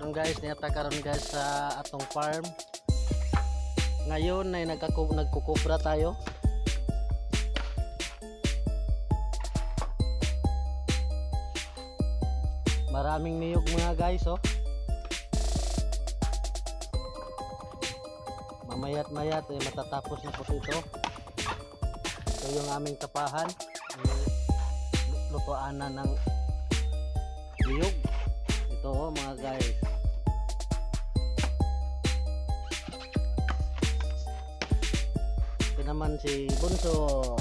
Karon guys, naa ta karon guys sa atong farm. Ngayon ay nagkukupra tayo. Maraming niyog mga guys, oh. Mamayat mayat eh, matatapos na po ito. Ito yung aming tapahan. Lutuan na ng niyog. Ito oh, mga guys. Ito naman si Bunso.